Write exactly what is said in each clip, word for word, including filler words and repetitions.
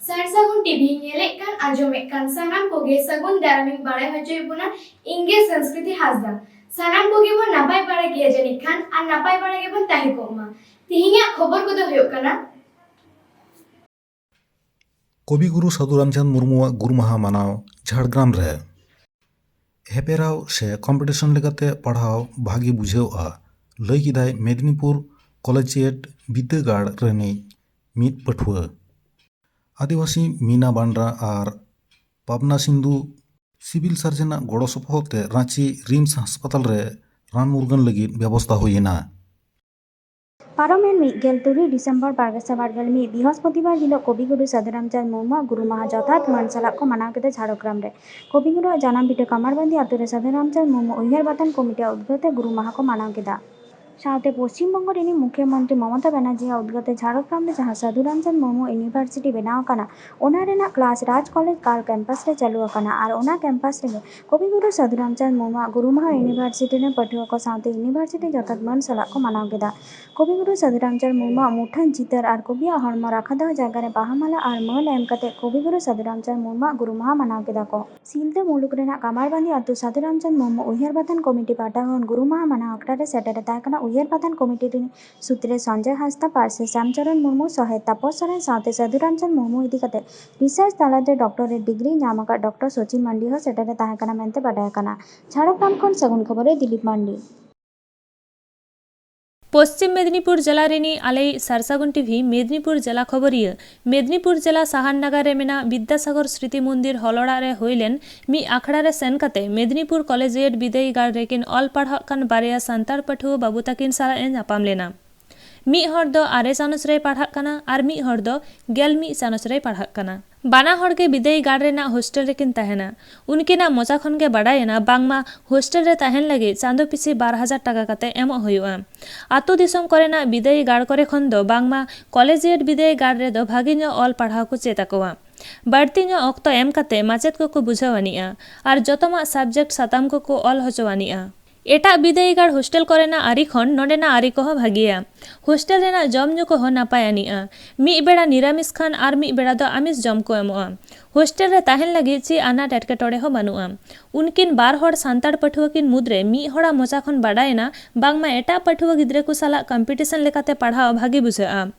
ᱥᱟᱨ ᱥᱟᱹᱜᱩᱱ ᱴᱤᱵᱷᱤ ᱧᱮᱞᱮᱫ ᱠᱟᱱ, ᱟᱸᱡᱚᱢᱮᱫ ᱠᱟᱱ ᱥᱟᱱᱟᱢ ᱠᱚᱜᱮ ᱥᱟᱹᱜᱩᱱ ᱫᱟᱨᱟᱢᱤᱧ ᱵᱟᱲᱟᱭ ᱦᱚᱪᱚᱭᱮᱫ ᱵᱚᱱᱟ᱾ ᱤᱧ ᱜᱮ ᱥᱚᱝᱥᱠᱨᱤᱛᱤ ᱦᱟᱸᱥᱫᱟ᱾ ᱥᱟᱱᱟᱢ ᱠᱚᱜᱮ ᱵᱚᱱ ᱱᱟᱯᱟᱭ ᱵᱟᱲᱟ ᱜᱮᱭᱟ ᱡᱟᱹᱱᱤᱡ ᱠᱷᱟᱱ, ᱟᱨ ᱱᱟᱯᱟᱭ ᱵᱟᱲᱟ ᱜᱮᱵᱚᱱ ᱛᱟᱦᱮᱸ ᱠᱚᱜ ᱢᱟ᱾ ᱛᱮᱦᱮᱧᱟᱜ ᱠᱷᱚᱵᱚᱨ ᱠᱚᱫᱚ ᱦᱩᱭᱩᱜ ᱠᱟᱱᱟ, ᱠᱚᱵᱤᱜᱩᱨᱩ ᱥᱟᱹᱫᱷᱩ ᱨᱟᱢᱪᱟᱸᱫᱽ ᱢᱩᱨᱢᱩᱣᱟᱜ ᱜᱩᱨᱩ ᱢᱟᱦᱟ ᱢᱟᱱᱟᱣ ᱡᱷᱟᱲᱜᱨᱟᱢ ᱨᱮ᱾ ᱦᱮᱯᱮᱨᱟᱣ ᱥᱮ ᱠᱚᱢᱯᱤᱴᱤᱥᱚᱱ ᱞᱮᱠᱟᱛᱮ ᱯᱟᱲᱦᱟᱣ ᱵᱷᱟᱜᱮ ᱵᱩᱡᱷᱟᱹᱣᱜᱼᱟ, ᱞᱟᱹᱭ ᱠᱮᱫᱟᱭ ᱢᱮᱫᱽᱱᱤᱯᱩᱨ ᱠᱚᱞᱮᱡᱤᱭᱮᱴ ᱵᱤᱫᱽᱫᱟᱹᱜᱟᱲ ᱨᱤᱱᱤᱡ ᱢᱤᱫ ᱯᱟᱹᱴᱷᱩᱣᱟᱹ᱾ ᱟᱹᱫᱤᱵᱟᱹᱥᱤ ᱢᱤᱱᱟ ᱵᱟᱱᱰᱨᱟ ᱟᱨ ᱯᱟᱵᱽᱱᱟ ᱥᱤᱱᱫᱷᱩ ᱥᱤᱵᱤᱞ ᱥᱟᱨᱡᱮᱱᱟᱜ ᱜᱚᱲᱚ ᱥᱚᱯᱚᱦᱚᱫ ᱛᱮ ᱨᱟᱸᱪᱤ ᱨᱤᱢᱥ ᱦᱟᱥᱯᱟᱛᱟᱞ ᱨᱮ ᱨᱟᱱ ᱢᱩᱨᱜᱟᱹᱱ ᱞᱟᱹᱜᱤᱫ ᱵᱮᱵᱚᱥᱛᱷᱟ ᱦᱩᱭ ᱮᱱᱟ᱾ ᱯᱟᱨᱚᱢᱮᱱ ᱢᱤᱫ ᱜᱮᱞ ᱛᱩᱨᱩᱭ ᱰᱤᱥᱮᱢᱵᱚᱨ ᱵᱟᱨ ᱜᱮᱥᱟᱭ ᱵᱟᱨ ᱜᱮᱞ ᱢᱤᱫ ᱵᱤᱦᱚᱥᱯᱚᱛᱤᱵᱟᱨ ᱦᱤᱞᱚᱜ ᱠᱚᱵᱤᱜᱩᱨᱩ ᱥᱟᱹᱫᱷᱩ ᱨᱟᱢᱪᱟᱸᱫᱽ ᱢᱩᱨᱢᱩᱣᱟᱜ ᱜᱩᱨᱩ ᱢᱟᱦᱟ ᱡᱚᱛᱷᱟᱛ ᱢᱟᱹᱱ ᱥᱟᱞᱟᱜ ᱠᱚ ᱢᱟᱱᱟᱣ ᱠᱮᱫᱟ ᱡᱷᱟᱲᱜᱨᱟᱢ ᱨᱮ᱾ ᱠᱚᱵᱤᱜᱩᱨᱩᱣᱟᱜ ᱡᱟᱱᱟᱢ ᱵᱷᱤᱴᱟᱹ ᱠᱟᱢᱟᱨᱵᱟᱸᱫᱤ ᱟᱛᱳ ᱨᱮ ᱥᱟᱹᱫᱷᱩ ᱨᱟᱢᱪᱟᱸᱫᱽ ᱢᱩᱨᱢᱩ ᱩᱭᱦᱟᱹᱨ ᱵᱟᱛᱟᱱ ᱠᱚᱢᱤᱴᱤᱭᱟᱜ ᱩᱫᱽᱜᱟᱹᱣ ᱛᱮ ᱜᱩᱨᱩ ᱢᱟᱦᱟ ᱠᱚ ᱢᱟᱱᱟᱣ ᱠᱮᱫᱟ᱾ ᱥᱟᱶᱛᱮ ᱯᱚᱥᱪᱤᱢ ᱵᱚᱝᱜᱚ ᱨᱤᱱᱤᱡ ᱢᱩᱠᱷᱭᱚᱢᱚᱱᱛᱨᱤ ᱢᱚᱢᱚᱛᱟ ᱵᱟᱱᱟᱨᱡᱤᱭᱟᱜ ᱩᱫᱽᱜᱟᱹᱣ ᱛᱮ ᱡᱷᱟᱲᱜᱨᱟᱢ ᱨᱮ ᱡᱟᱦᱟᱸ ᱥᱟᱹᱫᱷᱩ ᱨᱟᱢᱪᱟᱸᱫᱽ ᱢᱩᱨᱢᱩ ᱤᱭᱩᱱᱤᱵᱷᱟᱨᱥᱤᱴᱤ ᱵᱮᱱᱟᱣ ᱟᱠᱟᱱᱟ, ᱚᱱᱟ ᱨᱮᱱᱟᱜ ᱠᱞᱟᱥ ᱨᱟᱡᱽ ᱠᱚᱞᱮᱡᱽ ᱠᱟᱞ ᱠᱮᱢᱯᱟᱥ ᱨᱮ ᱪᱟᱹᱞᱩ ᱟᱠᱟᱱᱟ ᱟᱨ ᱚᱱᱟ ᱠᱮᱢᱯᱟᱥ ᱨᱮᱜᱮ ᱠᱚᱵᱤᱜᱩᱨᱩ ᱥᱟᱹᱫᱷᱩ ᱨᱟᱢᱪᱟᱸᱫᱽ ᱢᱩᱨᱢᱩᱣᱟᱜ ᱜᱩᱨᱩ ᱢᱟᱦᱟ ᱤᱭᱩᱱᱤᱵᱷᱟᱨᱥᱤᱴᱤ ᱨᱮᱱ ᱯᱟᱹᱴᱷᱩᱣᱟᱹ ᱠᱚ ᱥᱟᱶᱛᱮ ᱤᱭᱩᱱᱤᱵᱷᱟᱨᱥᱤᱴᱤ ᱡᱚᱛᱷᱟᱛ ᱢᱟᱹᱱ ᱥᱟᱞᱟᱜ ᱠᱚ ᱢᱟᱱᱟᱣ ᱠᱮᱫᱟ᱾ ᱠᱚᱵᱤᱜᱩᱨᱩ ᱥᱟᱹᱫᱷᱩ ᱨᱟᱢᱪᱟᱸᱫᱽ ᱢᱩᱨᱢᱩᱣᱟᱜ ᱢᱩᱴᱷᱟᱹᱱ ᱪᱤᱛᱟᱹᱨ ᱟᱨ ᱠᱚᱵᱤᱭᱟᱜ ᱦᱚᱲᱢᱚ ᱨᱟᱠᱷᱟ ᱫᱚᱦᱚ ᱡᱟᱭᱜᱟ ᱨᱮ ᱵᱟᱦᱟ ᱢᱟᱞᱟ ᱟᱨ ᱢᱟᱹᱱ ᱮᱢ ᱠᱟᱛᱮ ᱠᱚᱵᱤᱜᱩᱨᱩ ᱥᱟᱹᱫᱷᱩ ᱨᱟᱢᱪᱟᱸᱫᱽ ᱢᱩᱨᱢᱩᱣᱟᱜ ᱜᱩᱨᱩ ᱢᱟᱦᱟ ᱢᱟᱱᱟᱣ ᱠᱮᱫᱟ ᱠᱚ᱾ ᱥᱤᱞᱫᱟᱹ ᱢᱩᱞᱩᱠ ᱨᱮᱱᱟᱜ ᱠᱟᱢᱟᱨᱵᱟᱸᱫᱤ ᱟᱹᱛᱩ ᱥᱟᱹᱫᱷᱩ ᱨᱟᱢᱪᱟᱸᱫᱽ ᱢᱩᱨᱢᱩ ᱩᱭᱦᱟᱹᱨ ᱵᱟᱛᱷᱟᱱ ᱠᱚᱢᱤᱴᱤ ᱯᱟᱦᱴᱟ ᱠᱷᱚᱱ ᱜᱩᱨᱩ ᱢᱟᱦᱟ ᱢᱟᱱᱟᱣ ᱟᱠᱷᱲᱟ ᱨᱮ ᱥᱮᱴᱮᱨ ᱮ ᱛᱟᱦᱮᱸ ᱠᱟᱱᱟ ᱩᱭᱦᱟᱹᱨ ᱵᱟᱛᱷᱟᱱ ᱠᱚᱢᱤᱴᱤ ᱨᱤᱱᱤᱡ ᱥᱩᱛᱨᱮ ᱥᱚᱧᱡᱚᱭ ᱦᱟᱸᱥᱫᱟ, ᱯᱟᱹᱨᱥᱤ ᱥᱟᱢᱪᱚᱨᱚᱱ ᱢᱩᱨᱢᱩ, ᱥᱚᱦᱮᱛ ᱛᱟᱯᱚᱥ ᱥᱚᱨᱮᱱ ᱥᱟᱶᱛᱮ ᱥᱟᱹᱫᱷᱩ ᱨᱟᱢᱪᱟᱸᱫᱽ ᱢᱩᱨᱢᱩ ᱤᱫᱤ ᱠᱟᱛᱮ ᱨᱤᱥᱟᱨᱪ ᱛᱟᱞᱟᱛᱮ ᱰᱚᱠᱴᱚᱨᱮᱴ ᱰᱤᱜᱽᱨᱤ ᱧᱟᱢ ᱟᱠᱟᱫ ᱰᱚᱠᱴᱚᱨ ᱥᱚᱪᱤᱱ ᱢᱟᱱᱰᱤ ᱦᱚᱸ ᱥᱮᱴᱮᱨ ᱮ ᱛᱟᱦᱮᱸ ᱠᱟᱱᱟ ᱢᱮᱱᱛᱮ ᱵᱟᱰᱟᱭ ᱟᱠᱟᱱᱟ᱾ ᱡᱷᱟᱲᱜᱨᱟᱢ ᱠᱷᱚᱱ ᱥᱟᱹᱜᱩᱱ ᱠᱷᱚᱵᱚᱨ ᱨᱮ ᱫᱤᱞᱤᱯ ᱢᱟᱱᱰᱤ᱾ ᱯᱚᱥᱪᱤᱢ ᱢᱮᱫᱽᱱᱤᱯᱩᱨ ᱡᱮᱞᱟ ᱨᱤᱱᱤᱡ ᱟᱞᱮᱭᱤᱡ ᱥᱟᱨᱥᱟᱹᱜᱩᱱ ᱴᱤᱵᱷᱤ ᱢᱮᱫᱽᱱᱤᱯᱩᱨ ᱡᱮᱞᱟ ᱠᱷᱚᱵᱚᱨᱤᱭᱟᱹ᱾ ᱢᱮᱫᱽᱱᱤᱯᱩᱨ ᱡᱮᱞᱟ ᱥᱟᱦᱟᱨ ᱱᱟᱜᱟᱨ ᱨᱮ ᱢᱮᱱᱟᱜ ᱵᱤᱫᱽᱫᱟᱥᱟᱜᱚᱨ ᱥᱨᱤᱛᱤ ᱢᱚᱱᱫᱤᱨ ᱦᱚᱞᱚᱲᱟᱜ ᱨᱮ ᱦᱩᱭ ᱞᱮᱱ ᱢᱤᱫ ᱟᱠᱷᱲᱟ ᱨᱮ ᱥᱮᱱ ᱠᱟᱛᱮ ᱢᱮᱫᱽᱱᱤᱯᱩᱨ ᱠᱚᱞᱮᱡᱤᱭᱮᱴ ᱵᱤᱫᱟᱹᱭᱤ ᱜᱟᱲ ᱨᱮᱠᱤᱱ ᱚᱞ ᱯᱟᱲᱦᱟᱜ ᱠᱟᱱ ᱵᱟᱨᱭᱟ ᱥᱟᱱᱛᱟᱲ ᱯᱟᱹᱴᱷᱩᱣᱟᱹ ᱵᱟᱹᱵᱩ ᱛᱟᱹᱠᱤᱱ ᱥᱟᱞᱟᱜ ᱮ ᱧᱟᱯᱟᱢ ᱞᱮᱱᱟ᱾ ᱢᱤᱫ ᱦᱚᱲ ᱫᱚ ᱟᱨᱮ ᱪᱟᱱᱟᱪ ᱨᱮᱭ ᱯᱟᱲᱦᱟᱜ ᱠᱟᱱᱟ ᱟᱨ ᱢᱤᱫ ᱦᱚᱲ ᱫᱚ ᱜᱮᱞ ᱢᱤᱫ ᱪᱟᱱᱟᱪ ᱨᱮᱭ ᱯᱟᱲᱦᱟᱜ ᱠᱟᱱᱟ᱾ ᱵᱟᱱᱟ ᱦᱚᱲ ᱜᱮ ᱵᱤᱫᱟᱹᱭᱤ ᱜᱟᱲ ᱨᱮᱱᱟᱜ ᱦᱳᱥᱴᱮᱞ ᱨᱮᱠᱤᱱ ᱛᱟᱦᱮᱱᱟ᱾ ᱩᱱᱠᱤᱱᱟᱜ ᱢᱚᱪᱟ ᱠᱷᱚᱱ ᱜᱮ ᱵᱟᱰᱟᱭᱮᱱᱟ ᱵᱟᱝᱢᱟ ᱦᱳᱥᱴᱮᱞ ᱨᱮ ᱛᱟᱦᱮᱱ ᱞᱟᱹᱜᱤᱫ ᱪᱟᱸᱫᱚ ᱯᱤᱪᱷᱤ ᱵᱟᱨ ᱦᱟᱡᱟᱨ ᱴᱟᱠᱟ ᱠᱟᱛᱮ ᱮᱢᱚᱜ ᱦᱩᱭᱩᱜᱼᱟ᱾ ᱟᱛᱳ ᱫᱤᱥᱚᱢ ᱠᱚᱨᱮᱱᱟᱜ ᱵᱤᱫᱟᱹᱭᱤ ᱜᱟᱲ ᱠᱚᱨᱮ ᱠᱷᱚᱱ ᱫᱚ ᱵᱟᱝᱢᱟ ᱠᱚᱞᱮᱡᱤᱭᱮᱴ ᱵᱤᱫᱟᱹᱭᱤ ᱜᱟᱲ ᱨᱮᱫᱚ ᱵᱷᱟᱹᱜᱤ ᱧᱚᱜ ᱚᱞ ᱯᱟᱲᱦᱟᱣ ᱠᱚ ᱪᱮᱫ ᱟᱠᱚᱣᱟ᱾ ᱵᱟᱹᱲᱛᱤ ᱧᱚᱜ ᱚᱠᱛᱚ ᱮᱢ ᱠᱟᱛᱮ ᱢᱟᱪᱮᱫ ᱠᱚᱠᱚ ᱵᱩᱡᱷᱟᱹᱣ ᱟᱹᱱᱤᱡᱼᱟ ᱟᱨ ᱡᱚᱛᱚᱢᱟᱜ ᱥᱟᱵᱡᱮᱠᱴ ᱥᱟᱛᱟᱢ ᱠᱚᱠᱚ ᱚᱞ ᱦᱚᱪᱚ ᱟᱹᱱᱤᱡᱼᱟ᱾ ᱮᱴᱟᱜ ᱵᱤᱫᱟᱹᱭᱜᱟᱲ ᱦᱳᱥᱴᱮᱞ ᱠᱚᱨᱮᱱᱟᱜ ᱟᱹᱨᱤ ᱠᱷᱚᱱ ᱱᱚᱰᱮᱱᱟᱜ ᱟᱹᱨᱤ ᱠᱚᱦᱚᱸ ᱵᱷᱟᱹᱜᱤᱭᱟ᱾ ᱦᱳᱥᱴᱮᱞ ᱨᱮᱱᱟᱜ ᱡᱚᱢ ᱧᱩ ᱠᱚᱦᱚᱸ ᱱᱟᱯᱟᱭ ᱟᱹᱱᱤᱡᱼᱟ᱾ ᱢᱤᱫ ᱵᱮᱲᱟ ᱱᱤᱨᱟᱢᱤᱥ ᱠᱷᱟᱱ ᱟᱨ ᱢᱤᱫ ᱵᱮᱲᱟ ᱫᱚ ᱟᱢᱤᱥ ᱡᱚᱢ ᱠᱚ ᱮᱢᱚᱜᱼᱟ᱾ ᱦᱳᱥᱴᱮᱞ ᱨᱮ ᱛᱟᱦᱮᱱ ᱞᱟᱹᱜᱤᱫ ᱪᱮᱫ ᱟᱱᱟᱴ ᱮᱴᱠᱮᱴᱚᱬᱮ ᱦᱚᱸ ᱵᱟᱹᱱᱩᱜᱼᱟ᱾ ᱩᱱᱠᱤᱱ ᱵᱟᱨ ᱦᱚᱲ ᱥᱟᱱᱛᱟᱲ ᱯᱟᱹᱴᱷᱩᱣᱟᱹ ᱠᱤᱱ ᱢᱩᱫᱽᱨᱮ ᱢᱤᱫ ᱦᱚᱲᱟᱜ ᱢᱚᱪᱟ ᱠᱷᱚᱱ ᱵᱟᱰᱟᱭᱮᱱᱟ, ᱵᱟᱝᱢᱟ ᱮᱴᱟᱜ ᱯᱟᱹᱴᱷᱩᱣᱟᱹ ᱜᱤᱫᱽᱨᱟᱹ ᱠᱚ ᱥᱟᱞᱟᱜ ᱠᱚᱢᱯᱤᱴᱤᱥᱚᱱ ᱞᱮᱠᱟᱛᱮ ᱯᱟᱲᱦᱟᱣ ᱵᱷᱟᱹᱜᱤ ᱵᱩᱡᱷᱟᱹᱜᱼᱟ᱾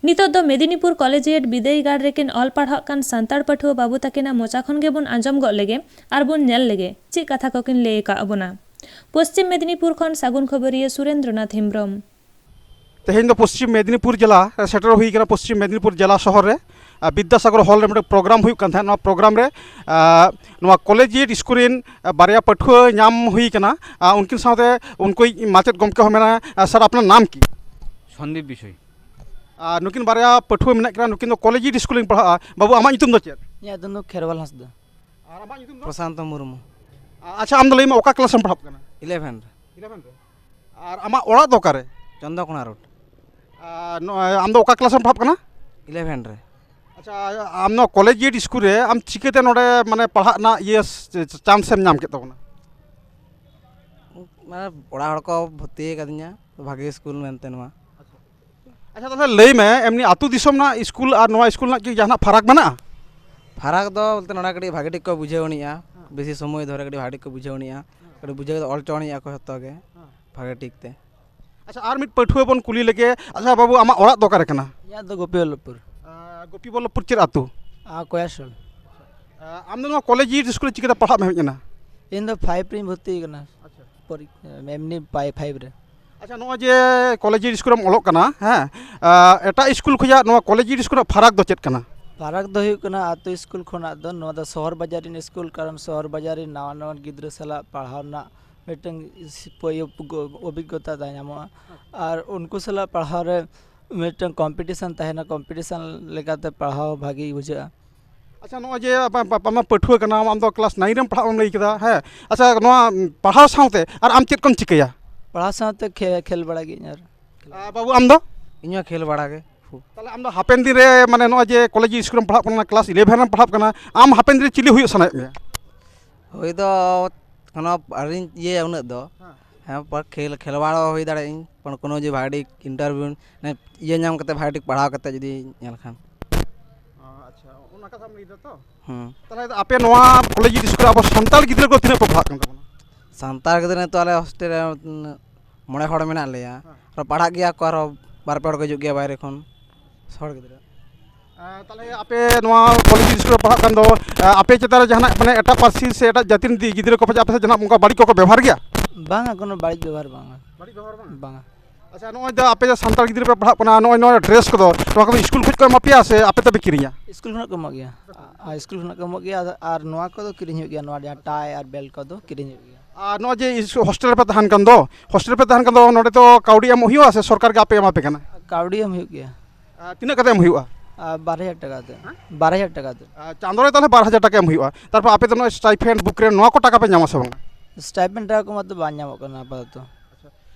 ᱱᱤᱛᱚᱜ ᱫᱚ ᱢᱮᱫᱤᱱᱤᱯᱩᱨ ᱠᱚᱞᱮᱡᱤᱭᱮᱴ ᱵᱤᱫᱟᱹᱭᱜᱟᱲ ᱨᱮᱠᱤᱱ ᱚᱞ ᱯᱟᱲᱦᱟᱜ ᱠᱟᱱ ᱥᱟᱱᱛᱟᱲ ᱯᱟᱹᱴᱷᱩᱣᱟᱹ ᱵᱟᱹᱵᱩ ᱛᱟᱹᱠᱤᱱᱟᱜ ᱢᱚᱪᱟ ᱠᱷᱚᱱ ᱜᱮᱵᱚᱱ ᱟᱸᱡᱚᱢ ᱜᱚᱫ ᱞᱮᱜᱮ ᱟᱨ ᱵᱚᱱ ᱧᱮᱞ ᱞᱮᱜᱮ ᱪᱮᱫ ᱠᱟᱛᱷᱟ ᱠᱚᱠᱤᱱ ᱞᱟᱹᱭ ᱟᱠᱟᱫ ᱵᱚᱱᱟ᱾ ᱯᱚᱥᱪᱤᱢ ᱢᱮᱫᱤᱱᱤᱯᱩᱨ ᱠᱷᱚᱱ ᱥᱟᱹᱜᱩᱱ ᱠᱷᱚᱵᱚᱨᱤᱭᱟᱹ ᱥᱩᱨᱮᱱᱫᱨᱚᱱᱟᱛᱷ ᱦᱮᱢᱵᱨᱚᱢ᱾ ᱛᱮᱦᱮᱧ ᱫᱚ ᱯᱚᱥᱪᱤᱢ ᱢᱮᱫᱤᱱᱤᱯᱩᱨ ᱡᱮᱞᱟ ᱨᱮ ᱥᱮᱴᱮᱨ ᱦᱩᱭ ᱠᱟᱱᱟ᱾ ᱯᱚᱥᱪᱤᱢ ᱢᱮᱫᱤᱱᱤᱯᱩᱨ ᱡᱮᱞᱟ ᱥᱚᱦᱚᱨ ᱨᱮ, ᱟᱨ, ᱵᱤᱫᱽᱫᱟᱥᱟᱜᱚᱨ ᱦᱚᱞ ᱨᱮ ᱢᱤᱫᱴᱮᱱ ᱯᱨᱳᱜᱨᱟᱢ ᱦᱩᱭᱩᱜ ᱠᱟᱱ ᱛᱟᱦᱮᱸᱫ᱾ ᱱᱚᱣᱟ ᱯᱨᱳᱜᱨᱟᱢ ᱨᱮ, ᱟᱨ, ᱱᱚᱣᱟ ᱠᱚᱞᱮᱡᱤᱭᱮᱴ ᱥᱠᱩᱞ ᱨᱮᱱ, ᱟᱨ, ᱵᱟᱨᱭᱟ ᱯᱟᱹᱴᱷᱩᱣᱟᱹ ᱧᱟᱢ ᱦᱩᱭ ᱠᱟᱱᱟ᱾ ᱟᱨ, ᱩᱱᱠᱤᱱ ᱥᱟᱶᱛᱮ ᱩᱱᱠᱩᱭᱤᱡ ᱢᱟᱪᱮᱫ ᱜᱚᱢᱠᱮ ᱦᱚᱸ ᱢᱮᱱᱟᱭᱟ᱾ ᱟᱨ, ᱥᱟᱨ, ᱟᱯᱱᱟᱨ ᱱᱟᱢ ᱠᱤ? ᱥᱚᱱᱫᱤᱯ ᱵᱤᱥᱚᱭ᱾ ᱟᱨ ᱱᱩᱠᱤᱱ ᱵᱟᱨᱭᱟ ᱯᱟᱹᱴᱷᱩᱣᱟᱹ ᱢᱮᱱᱟᱜ ᱠᱤᱱᱟ, ᱱᱩᱠᱤᱱ ᱫᱚ ᱠᱚᱞᱮᱡᱤᱭᱮᱴ ᱥᱠᱩᱞ ᱨᱮᱠᱤᱱ ᱯᱟᱲᱦᱟᱜᱼᱟ᱾ ᱵᱟᱹᱵᱩ, ᱟᱢᱟᱜ ᱧᱩᱛᱩᱢ ᱫᱚ ᱪᱮᱫ? ᱤᱧᱟᱹᱜ ᱧᱩᱛᱩᱢ ᱫᱚ ᱠᱷᱮᱨᱣᱟᱞ ᱦᱟᱸᱥᱫᱟ᱾ ᱟᱨ ᱟᱢᱟᱜ ᱧᱩᱛᱩᱢ ᱫᱚ? ᱯᱨᱚᱥᱟᱱᱛᱚ ᱢᱩᱨᱢᱩ᱾ ᱟᱪᱪᱷᱟ, ᱟᱢ ᱫᱚ ᱞᱟᱹᱭ ᱢᱮ, ᱚᱠᱟ ᱠᱞᱟᱥ ᱨᱮᱢ ᱯᱟᱲᱦᱟᱜ ᱠᱟᱱᱟ? ᱤᱞᱮᱵᱷᱮᱱ ᱨᱮ᱾ ᱤᱞᱮᱵᱷᱮᱱ ᱨᱮ? ᱟᱨ ᱟᱢᱟᱜ ᱚᱲᱟᱜ ᱫᱚ ᱚᱠᱟᱨᱮ? ᱪᱚᱱᱫᱨᱚᱠᱳᱱᱟ ᱨᱳᱰ᱾ ᱟᱨ ᱱᱚᱜᱼᱚᱭ ᱟᱢ ᱫᱚ ᱚᱠᱟ ᱠᱞᱟᱥ ᱨᱮᱢ ᱯᱟᱲᱦᱟᱜ ᱠᱟᱱᱟ? ᱤᱞᱮᱵᱷᱮᱱ ᱨᱮ᱾ ᱟᱪᱪᱷᱟ, ᱟᱢ ᱱᱚᱣᱟ ᱠᱚᱞᱮᱡᱽ ᱮᱰ ᱥᱠᱩᱞ ᱨᱮ ᱟᱢ ᱪᱤᱠᱟᱹᱛᱮ ᱱᱚᱰᱮ, ᱢᱟᱱᱮ, ᱯᱟᱲᱦᱟᱜ ᱨᱮᱱᱟᱜ ᱤᱭᱟᱹ ᱪᱟᱱᱥ ᱮᱢ ᱧᱟᱢ ᱠᱮᱫ ᱛᱟᱵᱚᱱᱟ? ᱢᱟᱱᱮ, ᱚᱲᱟᱜ ᱦᱚᱲ ᱠᱚ ᱵᱷᱚᱨᱛᱤ ᱟᱠᱟᱫᱤᱧᱟ ᱵᱷᱟᱜᱮ ᱥᱠᱩᱞ ᱢᱮᱱᱛᱮ ᱱᱚᱣᱟ᱾ ᱟᱪᱪᱷᱟ, ᱛᱟᱦᱚᱞᱮ ᱞᱟᱹᱭ ᱢᱮ, ᱮᱢᱱᱤ ᱟᱹᱛᱩ ᱫᱤᱥᱚᱢ ᱨᱮᱱᱟᱜ ᱥᱠᱩᱞ ᱟᱨ ᱱᱚᱣᱟ ᱥᱠᱩᱞ ᱨᱮᱱᱟᱜ ᱠᱤ ᱡᱟᱦᱟᱱᱟᱜ ᱯᱷᱟᱨᱟᱠ ᱢᱮᱱᱟᱜᱼᱟ? ᱯᱷᱟᱨᱟᱠ ᱫᱚ ᱵᱚᱞᱛᱮ ᱱᱚᱰᱮ ᱠᱟᱹᱴᱤᱡ ᱵᱷᱟᱜᱮ ᱴᱷᱤᱠ ᱠᱚ ᱵᱩᱡᱷᱟᱹᱣ ᱟᱹᱱᱤᱡᱼᱟ, ᱵᱮᱥᱤ ᱥᱚᱢᱚᱭ ᱫᱷᱚᱨᱮ ᱠᱟᱹᱴᱤᱡ ᱵᱷᱟᱜᱮ ᱴᱷᱤᱠ ᱠᱚ ᱵᱩᱡᱷᱟᱹᱣ ᱟᱹᱱᱤᱡᱼᱟ, ᱠᱟᱹᱴᱤᱡ ᱵᱩᱡᱷᱟᱹᱣ ᱠᱟᱛᱮ ᱚᱞ ᱦᱚᱪᱚ ᱟᱹᱱᱤᱡᱼᱟ ᱠᱚ ᱡᱷᱚᱛᱚ ᱜᱮ ᱵᱷᱟᱜᱮ ᱴᱷᱤᱠ ᱛᱮ᱾ ᱟᱪᱪᱷᱟ, ᱟᱨ ᱢᱤᱫ ᱯᱟᱹᱴᱷᱩᱣᱟᱹ ᱵᱚᱱ ᱠᱩᱞᱤ ᱞᱮᱜᱮ᱾ ᱟᱪᱪᱷᱟ ᱵᱟᱹᱵᱩ, ᱟᱢᱟᱜ ᱚᱲᱟᱜ ᱫᱚ ᱚᱠᱟᱨᱮ ᱠᱟᱱᱟ? ᱤᱧᱟᱹᱜ ᱫᱚ ᱜᱳᱯᱤᱵᱚᱞᱞᱚᱵᱷᱯᱩᱨ᱾ ᱟᱨ ᱜᱳᱯᱤᱵᱚᱞᱞᱚᱵᱷᱯᱩᱨ ᱪᱮᱫ ᱟᱹᱛᱩ? ᱟᱨ ᱠᱚᱭᱟᱥᱳᱞ᱾ ᱟᱨ ᱟᱢ ᱫᱚ ᱱᱚᱣᱟ ᱠᱚᱞᱮᱡᱽ ᱥᱠᱩᱞ ᱨᱮ ᱪᱤᱠᱟᱹᱛᱮ ᱯᱟᱲᱦᱟᱜ ᱮᱢ ᱦᱮᱡ ᱮᱱᱟ? ᱤᱧ ᱫᱚ ᱯᱷᱟᱭᱤᱵᱷ ᱨᱤᱧ ᱵᱷᱚᱨᱛᱤ ᱟᱠᱟᱱᱟ᱾ ᱟᱪᱪᱷᱟ᱾ ᱯᱚᱨᱤ-, ᱮᱢᱱᱤ ᱯᱟᱭ-, ᱯᱷᱟᱭᱤᱵᱷ ᱨᱮ᱾ ᱟᱪᱪᱷᱟ, ᱱᱚᱜᱼᱚᱭ ᱡᱮ ᱠᱚᱞᱮᱡᱽ ᱥᱠᱩᱞ ᱨᱮᱢ ᱚᱞᱚᱜ ᱠᱟᱱᱟ, ᱦᱮᱸ, ᱟᱨ ᱮᱴᱟᱜ ᱥᱠᱩᱞ ᱠᱷᱚᱱᱟᱜ ᱱᱚᱣᱟ ᱠᱚᱞᱮᱡᱽ ᱥᱠᱩᱞ ᱨᱮᱱᱟᱜ ᱯᱷᱟᱨᱟᱠ ᱫᱚ ᱪᱮᱫ ᱠᱟᱱᱟ? ᱯᱷᱟᱨᱟᱠ ᱫᱚ ᱦᱩᱭᱩᱜ ᱠᱟᱱᱟ, ᱟᱹᱛᱩ ᱥᱠᱩᱞ ᱠᱷᱚᱱᱟᱜ ᱫᱚ ᱱᱚᱣᱟ ᱫᱚ ᱥᱚᱦᱚᱨ ᱵᱟᱡᱟᱨ ᱨᱮᱱ ᱥᱠᱩᱞ, ᱠᱟᱨᱚᱱ ᱥᱚᱦᱚᱨ ᱵᱟᱡᱟᱨ ᱨᱮᱱ ᱱᱟᱣᱟ ᱱᱟᱣᱟ ᱜᱤᱫᱽᱨᱟᱹ ᱥᱟᱞᱟᱜ ᱯᱟᱲᱦᱟᱣ ᱨᱮᱱᱟᱜ ᱢᱤᱫᱴᱟᱝ ᱥᱤ-, ᱯᱚᱭ-, ᱚᱵᱷᱤᱜᱽᱜᱚᱛᱟ ᱛᱟᱦᱮᱸ ᱧᱟᱢᱚᱜᱼᱟ᱾ ᱟᱨ ᱩᱱᱠᱩ ᱥᱟᱞᱟᱜ ᱯᱟᱲᱦᱟᱣ ᱨᱮ ᱢᱤᱫᱴᱟᱝ ᱠᱚᱢᱯᱤᱴᱤᱥᱚᱱ ᱛᱟᱦᱮᱱᱟ, ᱠᱚᱢᱯᱤᱴᱤᱥᱚᱱ ᱞᱮᱠᱟᱛᱮ ᱯᱟᱲᱦᱟᱣ ᱵᱷᱟᱜᱮ ᱵᱩᱡᱷᱟᱹᱜᱼᱟ᱾ ᱟᱪᱪᱷᱟ, ᱱᱚᱜᱼᱚᱭ ᱡᱮ ᱟᱯ-, ᱟᱯ-, ᱟᱢ ᱢᱟ ᱯᱟᱹᱴᱷᱩᱣᱟᱹ ᱠᱟᱱᱟᱢ, ᱟᱢ ᱫᱚ ᱠᱞᱟᱥ ᱱᱟᱭᱤᱱ ᱨᱮᱢ ᱯᱟᱲᱦᱟᱜ ᱮᱢ ᱞᱟᱹᱭ ᱠᱮᱫᱟ, ᱦᱮᱸ? ᱟᱪᱪᱷᱟ, ᱱᱚᱣᱟ ᱯᱟᱲᱦᱟᱣ ᱥᱟᱶᱛᱮ ᱟᱨ ᱟᱢ ᱪᱮᱫ ᱠᱚᱢ ᱪᱤᱠᱟᱹᱭᱟ? ᱯᱟᱲᱦᱟᱣ ᱥᱟᱶᱛᱮ ᱠᱷᱮ-, ᱠᱷᱮᱞ ᱵᱟᱲᱟ ᱜᱤᱭᱟᱹᱧ ᱟᱨ᱾ ᱟᱨ ᱵᱟᱹᱵᱩ, ᱟᱢ ᱫᱚ? ᱤᱧ ᱦᱚᱸ ᱠᱷᱮᱞ ᱵᱟᱲᱟ ᱜᱮ᱾ ᱛᱟᱦᱞᱮ ᱟᱢ ᱫᱚ ᱦᱟᱯᱮᱱ ᱫᱤᱱ ᱨᱮ, ᱢᱟᱱᱮ, ᱱᱚᱜᱼᱚᱭ ᱡᱮ ᱠᱚᱞᱮᱡᱽ ᱥᱠᱩᱞ ᱨᱮᱢ ᱯᱟᱲᱦᱟᱜ ᱠᱟᱱᱟ, ᱠᱞᱟᱥ ᱤᱞᱮᱵᱷᱮᱱ ᱨᱮᱢ ᱯᱟᱲᱦᱟᱜ ᱠᱟᱱᱟ, ᱟᱢ ᱦᱟᱯᱮᱱ ᱫᱤᱱ ᱨᱮ ᱪᱤᱞᱤ ᱦᱩᱭᱩᱜ ᱥᱟᱱᱟᱭᱮᱫ ᱢᱮᱭᱟ? ᱦᱩᱭ ᱫᱚ ᱚᱱᱟ ᱟᱹᱣᱨᱤᱧ ᱤᱭᱟᱹᱭᱟ ᱩᱱᱟᱹᱜ ᱫᱚ᱾ ᱦᱮᱸ᱾ ᱦᱮᱸ, ᱯᱟᱨ ᱠᱷᱮᱞ, ᱠᱷᱮᱞᱣᱟᱲ ᱦᱚᱸ ᱦᱩᱭ ᱫᱟᱲᱮᱭᱟᱜ ᱟᱹᱧ, ᱯᱟᱨ ᱠᱳᱱᱳ ᱡᱮ ᱵᱷᱟᱜᱮ ᱴᱷᱤᱠ interview, ᱢᱟᱱᱮ, ᱤᱭᱟᱹ ᱧᱟᱢ ᱠᱟᱛᱮ ᱵᱷᱟᱜᱮ ᱴᱷᱤᱠ ᱯᱟᱲᱦᱟᱣ ᱠᱟᱛᱮ ᱡᱩᱫᱤ ᱧᱮᱞ ᱠᱷᱟᱱ᱾ ᱚ, ᱟᱪᱪᱷᱟ, ᱚᱱᱟ ᱠᱟᱛᱷᱟᱢ ᱞᱟᱹᱭ ᱫᱟ ᱛᱚ? ᱦᱩᱸ᱾ ᱛᱟᱦᱞᱮ ᱟᱯᱮ ᱱᱚᱣᱟ ᱠᱚᱞᱮᱡᱽ ᱤᱥᱠᱩᱞ ᱨᱮ ᱟᱵᱚ ᱥᱟᱱᱛᱟᱲ ᱜᱤᱫᱽᱨᱟᱹ ᱠᱚ ᱛᱤᱱᱟᱹᱜ ᱠᱚ ᱯᱟᱲᱦᱟᱜ ᱠᱟᱱ ᱛᱟᱵᱚᱱᱟ? ᱥᱟᱱᱛᱟᱲ ᱜᱤᱫᱽᱨᱟᱹ ᱱᱤᱛᱚᱜ ᱟᱞᱮ ᱦᱳᱥᱴᱮᱞ ᱨᱮ, ᱩᱸ, ᱢᱚᱬᱮ ᱦᱚᱲ ᱢᱮᱱᱟᱜ ᱞᱮᱭᱟ᱾ ᱦᱮᱸ᱾ ᱟᱨ ᱯᱟᱲᱦᱟᱜ ᱜᱮᱭᱟ ᱠᱚ, ᱟᱨᱚ ᱵᱟᱨ ᱯᱮ ᱦᱚᱲ ᱠᱚ ᱦᱤᱡᱩᱜ ᱜᱮᱭᱟ ᱵᱟᱭᱨᱮ ᱠᱷᱚᱱ, ᱦᱚᱲ ᱜᱤᱫᱽᱨᱟᱹ᱾ ᱟᱨ ᱛᱟᱦᱞᱮ ᱟᱯᱮ ᱱᱚᱣᱟ ᱠᱚᱞᱮᱡᱽ ᱤᱥᱠᱩᱞ ᱨᱮ ᱯᱟᱲᱦᱟᱜ ᱠᱟᱱ ᱫᱚ, ᱟᱯᱮ ᱪᱮᱛᱟᱱ ᱨᱮ ᱡᱟᱦᱟᱱᱟᱜ, ᱢᱟᱱᱮ, ᱮᱴᱟᱜ ᱯᱟᱹᱨᱥᱤ ᱥᱮ ᱮᱴᱟᱜ ᱡᱟᱹᱛᱤ ᱨᱮᱱ ᱜᱤᱫᱽᱨᱟᱹ ᱠᱚ ᱯᱟᱪᱮ ᱟᱯᱮ ᱥᱟᱛᱮ ᱡᱟᱦᱟᱱᱟᱜ ᱚᱱᱠᱟ ᱵᱟᱹᱲᱤᱡ ᱠᱚᱠᱚ ᱵᱮᱵᱚᱦᱟᱨ ᱜᱮᱭᱟ? ᱵᱟᱝᱟ, ᱠᱳᱱᱳ ᱵᱟᱹᱲᱤᱡ ᱵᱮᱵᱚᱦᱟᱨ ᱵᱟᱝᱟ᱾ ᱵᱟᱹᱲᱤᱡ ᱵᱮᱵᱚᱦᱟᱨ ᱵᱟᱝᱟ? ᱵᱟᱝᱟ᱾ ᱟᱪᱪᱷᱟ, ᱱᱚᱜᱼᱚᱭ ᱫᱚ ᱟᱯᱮ ᱡᱟᱦᱟᱸ ᱥᱟᱱᱛᱟᱲ ᱜᱤᱫᱽᱨᱟᱹ ᱯᱮ ᱯᱟᱲᱦᱟᱜ ᱠᱟᱱᱟ, ᱱᱚᱜᱼᱚᱭ ᱱᱚᱣᱟ ᱰᱨᱮᱥ ᱠᱚᱫᱚ, ᱱᱚᱣᱟ ᱠᱚᱫᱚ ᱤᱥᱠᱩᱞ ᱠᱷᱚᱱ ᱠᱚ ᱮᱢᱟ ᱯᱮᱭᱟ ᱥᱮ ᱟᱯᱮ ᱛᱮᱯᱮ ᱠᱤᱨᱤᱧᱟ? ᱤᱥᱠᱩᱞ ᱠᱷᱚᱱᱟᱜ ᱠᱚ ᱮᱢᱚᱜ ᱜᱮᱭᱟ᱾ ᱟ-, ᱤᱥᱠᱩᱞ ᱠᱷᱚᱱᱟᱜ ᱠᱚ ᱮᱢᱚᱜ ᱜᱮᱭᱟ, ᱟᱨ, ᱟᱨ ᱱᱚᱣᱟ ᱠᱚᱫᱚ ᱠᱤᱨᱤᱧ ᱦᱩᱭᱩᱜ ᱜᱮᱭᱟ, ᱱᱚᱣᱟ ᱡᱟᱦᱟᱸ ᱴᱟᱭ ᱟᱨ ᱵᱮᱞᱴ ᱠᱚᱫᱚ ᱠᱤᱨᱤᱧ ᱦᱩᱭᱩᱜ ᱜᱮᱭᱟ᱾ ᱟᱨ ᱱᱚᱜᱼᱚᱭ ᱡᱮ ᱤᱥ-, ᱦᱳᱥᱴᱮᱞ ᱨᱮᱯᱮ ᱛᱟᱦᱮᱱ ᱠᱟᱱ ᱫᱚ, ᱦᱳᱥᱴᱮᱞ ᱨᱮᱯᱮ ᱛᱟᱦᱮᱱ ᱠᱟᱱ ᱫᱚ, ᱱᱚᱰᱮ ᱫᱚ ᱠᱟᱹᱣᱰᱤ ᱮᱢ ᱦᱩᱭᱩᱜᱼᱟ ᱥᱮ ᱥᱚᱨᱠᱟᱨ ᱜᱮ ᱟᱯᱮ ᱮᱢᱟ ᱯᱮ ᱠᱟᱱᱟ? ᱠᱟᱹᱣᱰᱤ ᱮᱢ ᱦᱩᱭᱩᱜ ᱜᱮᱭᱟ᱾ ᱟᱨ ᱛᱤᱱᱟᱹᱜ ᱠᱟᱛᱮ ᱮᱢ ᱦᱩᱭᱩᱜᱼᱟ? ᱟᱨ ᱵᱟᱨ ᱦᱟᱡᱟᱨ ᱴᱟᱠᱟ ᱠᱟᱛᱮ᱾ ᱦᱮᱸ? ᱵᱟᱨ ᱦᱟᱡᱟᱨ ᱴᱟᱠᱟ ᱠᱟᱛᱮ᱾ ᱟᱨ ᱪᱟᱸᱫᱳ ᱨᱮ ᱛᱟᱦᱚᱞᱮ ᱵᱟᱨ ᱦᱟᱡᱟᱨ ᱴᱟᱠᱟ ᱮᱢ ᱦᱩᱭᱩᱜᱼᱟ᱾ ᱛᱟᱨᱯᱚᱨ ᱟᱯᱮ ᱫᱚ ᱱᱚᱜᱼᱚᱭ ᱥᱴᱟᱭᱯᱷᱮᱱᱰ, ᱵᱩᱠ ᱨᱮᱱᱴ, ᱱᱚᱣᱟ ᱠᱚ ᱴᱟᱠᱟ ᱯᱮ ᱧᱟᱢᱟ ᱥᱮ ᱵᱟᱝᱟ? ᱥᱴᱟᱭᱯᱷᱮᱱᱰ ᱴᱟᱠᱟ ᱠᱚ ᱢᱟᱛᱚ ᱵᱟᱝ ᱧᱟᱢᱚᱜ ᱠᱟᱱᱟ ᱟᱯᱟᱛᱚᱛᱚ᱾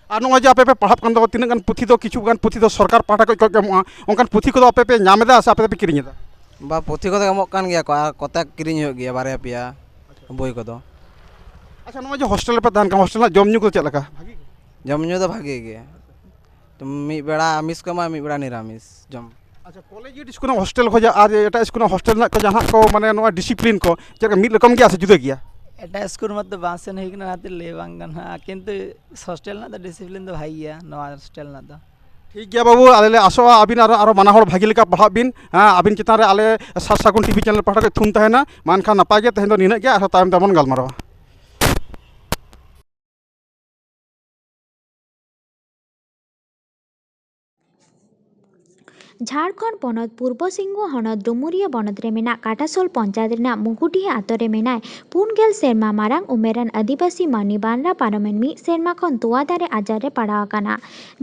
ᱟᱨ ᱱᱚᱜᱼᱚᱭ ᱡᱮ ᱟᱯᱮ ᱯᱮ ᱯᱟᱲᱦᱟᱜ ᱠᱟᱱ ᱫᱚ, ᱛᱤᱱᱟᱹᱜ ᱜᱟᱱ ᱯᱩᱛᱷᱤ ᱫᱚ, ᱠᱤᱪᱷᱩ ᱜᱟᱱ ᱯᱩᱛᱷᱤ ᱫᱚ ᱥᱚᱨᱠᱟᱨ ᱯᱟᱦᱴᱟ ᱠᱷᱚᱱ ᱠᱚ ᱮᱢᱚᱜᱼᱟ, ᱚᱱᱠᱟᱱ ᱯᱩᱛᱷᱤ ᱠᱚᱫᱚ ᱟᱯᱮ ᱯᱮ ᱧᱟᱢ ᱮᱫᱟ ᱥᱮ ᱟᱯᱮ ᱫᱚᱯᱮ ᱠᱤᱨᱤᱧ ᱮᱫᱟ? ᱵᱟ, ᱯᱩᱛᱷᱤ ᱠᱚᱫᱚ ᱮᱢᱚᱜ ᱠᱟᱱ ᱜᱮᱭᱟ ᱠᱚ, ᱟᱨ ᱠᱚᱛᱮᱠ ᱠᱤᱨᱤᱧ ᱦᱩᱭᱩᱜ ᱜᱮᱭᱟ, ᱵᱟᱨᱭᱟ ᱯᱮᱭᱟ ᱵᱳᱭ ᱠᱚᱫᱚ᱾ ᱟᱪᱪᱷᱟ, ᱱᱚᱜᱼᱚᱭ ᱡᱮ ᱦᱳᱥᱴᱮᱞ ᱨᱮᱯᱮ ᱛᱟᱦᱮᱱ ᱠᱟᱱᱟ, ᱦᱳᱥᱴᱮᱞ ᱨᱮᱱᱟᱜ ᱡᱚᱢ ᱧᱩ ᱠᱚᱫᱚ ᱪᱮᱫ ᱞᱮᱠᱟ? ᱵᱷᱟᱜᱤ ᱜᱮ? ᱡᱚᱢ ᱧᱩ ᱫᱚ ᱵᱷᱟᱜᱤ ᱜᱮ, ᱢᱤᱫ ᱵᱮᱲᱟ ᱟᱢᱤᱥ ᱠᱚ ᱮᱢᱟ, ᱢᱤᱫ ᱵᱮᱲᱟ ᱱᱤᱨᱟᱢᱤᱥ ᱡᱚᱢ᱾ ᱟᱪᱪᱷᱟ, ᱠᱚᱞᱮᱡᱽ ᱤᱥᱠᱩᱞ ᱨᱮᱱᱟᱜ ᱦᱳᱥᱴᱮᱞ ᱠᱷᱚᱱᱟᱜ ᱟᱨ ᱮᱴᱟᱜ ᱤᱥᱠᱩᱞ ᱨᱮᱱᱟᱜ ᱦᱳᱥᱴᱮᱞ ᱨᱮᱱᱟᱜ ᱠᱚ ᱡᱟᱦᱟᱱᱟᱜ ᱠᱚ, ᱢᱟᱱᱮ, ᱱᱚᱣᱟ ᱰᱤᱥᱤᱯᱞᱤᱱ ᱠᱚ ᱪᱮᱫ ᱞᱮᱠᱟ, ᱢᱤᱫ ᱨᱚᱠᱚᱢ ᱜᱮᱭᱟ ᱥᱮ ᱡᱩᱫᱟᱹ ᱜᱮᱭᱟ? ᱮᱴᱟᱜ ᱤᱥᱠᱩᱞ ᱢᱟᱛᱚ ᱵᱟᱝ ᱥᱮᱱ ᱦᱩᱭ ᱠᱟᱱᱟ, ᱚᱱᱟᱛᱮ ᱞᱟᱹᱭ ᱵᱟᱝ ᱜᱟᱱᱚᱜᱼᱟ, ᱠᱤᱱᱛᱩ ᱦᱳᱥᱴᱮᱞ ᱨᱮᱱᱟᱜ ᱫᱚ ᱰᱤᱥᱤᱯᱞᱤᱱ ᱫᱚ ᱵᱷᱟᱜᱮ ᱜᱮᱭᱟ ᱱᱚᱣᱟ ᱦᱳᱥᱴᱮᱞ ᱨᱮᱱᱟᱜ ᱫᱚ᱾ ᱴᱷᱤᱠ ᱜᱮᱭᱟ ᱵᱟᱹᱵᱩ, ᱟᱞᱮ ᱞᱮ ᱟᱥᱚᱜᱼᱟ ᱟᱹᱵᱤᱱ ᱟᱨᱚ, ᱟᱨᱚ ᱵᱟᱱᱟ ᱦᱚᱲ ᱵᱷᱟᱜᱮ ᱞᱮᱠᱟ ᱯᱟᱲᱦᱟᱜ ᱵᱤᱱ᱾ ᱦᱮᱸ, ᱟᱹᱵᱤᱱ ᱪᱮᱛᱟᱱ ᱨᱮ ᱟᱞᱮ ᱥᱟᱨ ᱥᱟᱹᱜᱩᱱ ᱴᱤᱵᱷᱤ ᱪᱮᱱᱮᱞ ᱯᱟᱦᱴᱟ ᱠᱷᱚᱱ ᱛᱷᱩᱢ ᱛᱟᱦᱮᱱᱟ᱾ ᱢᱟ ᱮᱱᱠᱷᱟᱱ ᱱᱟᱯᱟᱭ ᱜᱮ, ᱛᱮᱦᱮᱧ ᱫᱚ ᱱᱤᱱᱟᱹᱜ ᱜᱮ, ᱟᱨᱦᱚᱸ ᱛᱟᱭᱚᱢ ᱛᱮᱵᱚᱱ ᱜᱟᱞᱢᱟᱨᱟᱣᱟ᱾ ᱡᱷᱟᱲᱠᱷᱚᱸᱰ ᱯᱚᱱᱚᱛ ᱯᱩᱨᱵᱚ ᱥᱤᱝᱵᱷᱩᱢ ᱦᱚᱱᱚᱛ ᱰᱩᱢᱩᱨᱤᱭᱟᱹ ᱵᱚᱱᱚᱛ ᱨᱮ ᱢᱮᱱᱟᱜ ᱠᱟᱴᱟᱥᱳᱞ ᱯᱚᱧᱪᱟᱭᱮᱛ ᱨᱮᱱᱟᱜ ᱢᱩᱜᱩᱰᱤᱦᱟ ᱟᱛᱳ ᱨᱮ ᱢᱮᱱᱟᱭ ᱯᱩᱱ ᱜᱮᱞ ᱥᱮᱨᱢᱟ ᱢᱟᱨᱟᱝ ᱩᱢᱮᱨᱟᱱ ᱟᱹᱫᱤᱵᱟᱹᱥᱤ ᱢᱟᱹᱱᱢᱤ ᱵᱟᱱᱨᱟ ᱯᱟᱨᱚᱢᱮᱱ ᱢᱤᱫ ᱥᱮᱨᱢᱟ ᱠᱷᱚᱱ ᱛᱚᱣᱟ ᱫᱟᱨᱮ ᱟᱡᱟᱨ ᱨᱮ ᱯᱟᱲᱟᱣ ᱟᱠᱟᱱᱟ,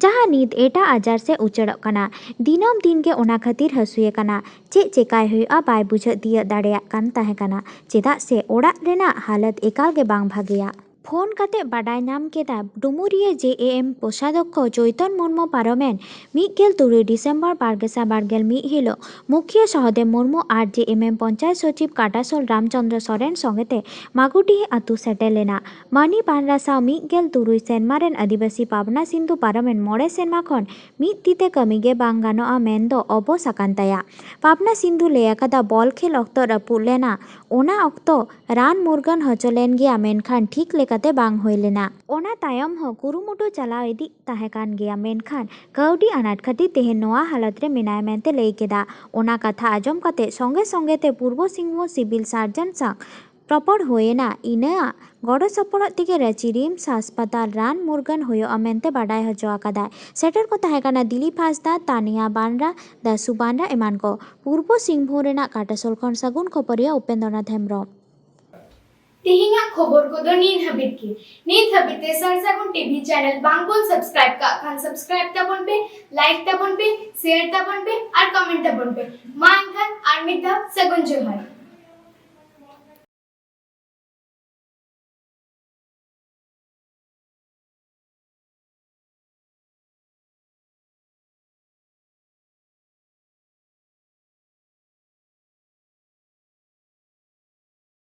ᱡᱟᱦᱟᱸ ᱱᱤᱛ ᱮᱴᱟᱜ ᱟᱡᱟᱨ ᱥᱮᱫ ᱩᱪᱟᱹᱲᱚᱜ ᱠᱟᱱᱟ᱾ ᱫᱤᱱᱟᱹᱢ ᱫᱤᱱ ᱜᱮ ᱚᱱᱟ ᱠᱷᱟᱹᱛᱤᱨ ᱦᱟᱹᱥᱩᱭᱮ ᱠᱟᱱᱟ᱾ ᱪᱮᱫ ᱪᱮᱠᱟᱭ ᱦᱩᱭᱩᱜᱼᱟ ᱵᱟᱭ ᱵᱩᱡᱷᱟᱹᱣ ᱛᱤᱭᱟᱹᱜ ᱫᱟᱲᱮᱭᱟᱜ ᱠᱟᱱ ᱛᱟᱦᱮᱸ ᱠᱟᱱᱟ, ᱪᱮᱫᱟᱜ ᱥᱮ ᱚᱲᱟᱜ ᱨᱮᱱᱟᱜ ᱦᱟᱞᱚᱛ ᱮᱠᱟᱞ ᱜᱮ ᱵᱟᱝ ᱵᱷᱟᱜᱮᱭᱟ᱾ ᱯᱷᱳᱱ ᱠᱟᱛᱮ ᱵᱟᱰᱟᱭ ᱧᱟᱢ ᱠᱮᱫᱟ ᱰᱩᱢᱩᱨᱤᱭᱟᱹ ᱡᱮ ᱮ ᱮᱢ ᱠᱳᱥᱟᱫᱷᱚᱠᱠᱷᱚ ᱪᱳᱭᱛᱚᱱ ᱢᱩᱨᱢᱩ ᱯᱟᱨᱚᱢᱮᱱ ᱢᱤᱫ ᱜᱮᱞ ᱛᱩᱨᱩᱭ ᱰᱤᱥᱮᱢᱵᱚᱨ ᱵᱟᱨ ᱜᱮᱥᱟᱭ ᱵᱟᱨ ᱜᱮᱞ ᱢᱤᱫ ᱦᱤᱞᱳᱜ ᱢᱩᱠᱷᱤᱭᱟᱹ ᱥᱚᱦᱚᱫᱮᱵ ᱢᱩᱨᱢᱩ ᱟᱨ ᱡᱮ ᱮᱢ ᱮᱢ ᱯᱚᱧᱪᱟᱭᱮᱛ ᱥᱚᱪᱤᱵᱽ ᱠᱟᱴᱟᱥᱳᱞ ᱨᱟᱢᱪᱚᱸᱫᱽᱨᱚ ᱥᱚᱨᱮᱱ ᱥᱚᱸᱜᱮ ᱛᱮ ᱢᱟᱜᱩᱰᱤᱦᱤ ᱟᱹᱛᱩ ᱥᱮᱴᱮᱨ ᱞᱮᱱᱟ᱾ ᱢᱟᱹᱱᱤ ᱵᱟᱱᱨᱟ ᱥᱟᱶ ᱢᱤᱫ ᱜᱮᱞ ᱛᱩᱨᱩᱭ ᱥᱮᱨᱢᱟ ᱨᱮᱱ ᱟᱹᱫᱤᱵᱟᱹᱥᱤ ᱯᱟᱵᱽᱱᱟ ᱥᱤᱱᱫᱷᱩ ᱯᱟᱨᱚᱢᱮᱱ ᱢᱚᱬᱮ ᱥᱮᱨᱢᱟ ᱠᱷᱚᱱ ᱢᱤᱫ ᱛᱤ ᱛᱮ ᱠᱟᱹᱢᱤ ᱜᱮ ᱵᱟᱝ ᱜᱟᱱᱚᱜᱼᱟ ᱢᱮᱱ ᱫᱚ ᱚᱵᱚᱥ ᱟᱠᱟᱱ ᱛᱟᱭᱟ᱾ ᱯᱟᱵᱽᱱᱟ ᱥᱤᱱᱫᱷᱩ ᱞᱟᱹᱭ ᱟᱠᱟᱫᱟ, ᱵᱚᱞ ᱠᱷᱮᱞ ᱚᱠᱛᱚ ᱨᱟᱹᱯᱩᱫ ᱞᱮᱱᱟ, ᱚᱱᱟ ᱚᱠᱛᱚ ᱨᱟᱱ ᱢᱩᱨᱜᱟᱹᱱ ᱦᱚᱪᱚ ᱞᱮᱱ ᱜᱮᱭᱟ, ᱢᱮᱱᱠᱷᱟᱱ ᱴᱷᱤᱠ ᱞᱮᱠᱟᱛᱮ ᱵᱟᱝ ᱦᱩᱭ ᱞᱮᱱᱟ᱾ ᱚᱱᱟ ᱛᱟᱭᱚᱢ ᱦᱚᱸ ᱠᱩᱨᱩᱢᱩᱴᱩ ᱪᱟᱞᱟᱣ ᱤᱫᱤᱜ ᱛᱟᱦᱮᱸ ᱠᱟᱱ ᱜᱮᱭᱟ, ᱢᱮᱱᱠᱷᱟᱱ ᱠᱟᱹᱣᱰᱤ ᱟᱱᱟᱴ ᱠᱷᱟᱹᱛᱤᱨ ᱛᱮᱦᱮᱧ ᱱᱚᱣᱟ ᱦᱟᱞᱚᱛ ᱨᱮ ᱢᱮᱱᱟᱭᱟ ᱢᱮᱱᱛᱮ ᱞᱟᱹᱭ ᱠᱮᱫᱟ᱾ ᱚᱱᱟ ᱠᱟᱛᱷᱟ ᱟᱸᱡᱚᱢ ᱠᱟᱛᱮ ᱥᱚᱸᱜᱮ ᱥᱚᱸᱜᱮ ᱛᱮ ᱯᱩᱨᱵᱚ ᱥᱤᱝᱵᱷᱩᱢ ᱥᱤᱵᱤᱞ ᱥᱟᱨᱡᱚᱱ ᱥᱟᱶ ᱨᱚᱯᱚᱲ ᱦᱩᱭᱮᱱᱟ᱾ ᱤᱱᱟᱹ ᱟᱜ ᱜᱚᱲᱚ ᱥᱚᱯᱚᱦᱚᱫ ᱛᱮᱜᱮ ᱨᱟᱸᱪᱤ ᱨᱤᱢᱥ ᱦᱟᱥᱯᱟᱛᱟᱞ ᱨᱟᱱ ᱢᱩᱨᱜᱟᱹᱱ ᱦᱩᱭᱩᱜᱼᱟ ᱢᱮᱱᱛᱮ ᱵᱟᱰᱟᱭ ᱦᱚᱪᱚ ᱟᱠᱟᱫᱟᱭ᱾ ᱥᱮᱴᱮᱨ ᱠᱚ ᱛᱟᱦᱮᱸ ᱠᱟᱱᱟ ᱫᱤᱞᱤᱯ ᱦᱟᱸᱥᱫᱟ, ᱛᱟᱱᱤᱭᱟ ᱵᱟᱱᱨᱟ, ᱫᱟᱥᱩ ᱵᱟᱱᱨᱟ ᱮᱢᱟᱱ ᱠᱚ᱾ ᱯᱩᱨᱵᱚ ᱥᱤᱝᱵᱷᱩᱢ ᱨᱮᱱᱟᱜ ᱠᱟᱴᱟᱥᱳᱞ ᱠᱷᱚᱱ ᱥᱟᱹᱜᱩᱱ ᱠᱷᱚᱯᱚᱨᱤᱭᱟᱹ ᱩᱯᱮᱱᱫᱨᱚᱱᱟᱛᱷ ᱦᱮᱢᱵᱨᱚᱢ᱾ ᱛᱮᱦᱮᱧᱟᱜ ᱠᱷᱚᱵᱚᱨ ᱠᱚᱫᱚ ᱱᱤᱭᱟᱹ ᱦᱟᱹᱵᱤᱡ ᱜᱮ᱾ ᱱᱤᱛ ᱦᱟᱹᱵᱤᱡ ᱛᱮ ᱥᱟᱨ ᱥᱟᱹᱜᱩᱱ ᱴᱤᱵᱷᱤ ᱪᱮᱱᱮᱞ ᱵᱟᱝ ᱵᱚᱱ ᱥᱟᱵᱥᱠᱨᱟᱭᱤᱵ ᱠᱟᱜ ᱠᱷᱟᱱ ᱥᱟᱵᱥᱠᱨᱟᱭᱤᱵ ᱛᱟᱵᱚᱱ ᱯᱮ, ᱞᱟᱭᱤᱠ ᱛᱟᱵᱚᱱ ᱯᱮ, ᱥᱮᱭᱟᱨ ᱛᱟᱵᱚᱱ ᱯᱮ ᱟᱨ ᱠᱚᱢᱮᱱᱴ ᱛᱟᱵᱚᱱ ᱯᱮ᱾ ᱢᱟ ᱮᱱᱠᱷᱟᱱ ᱟᱨ ᱢᱤᱫ ᱫᱷᱟᱣ ᱥᱟᱹᱜᱩᱱ ᱡᱚᱦᱟᱨ᱾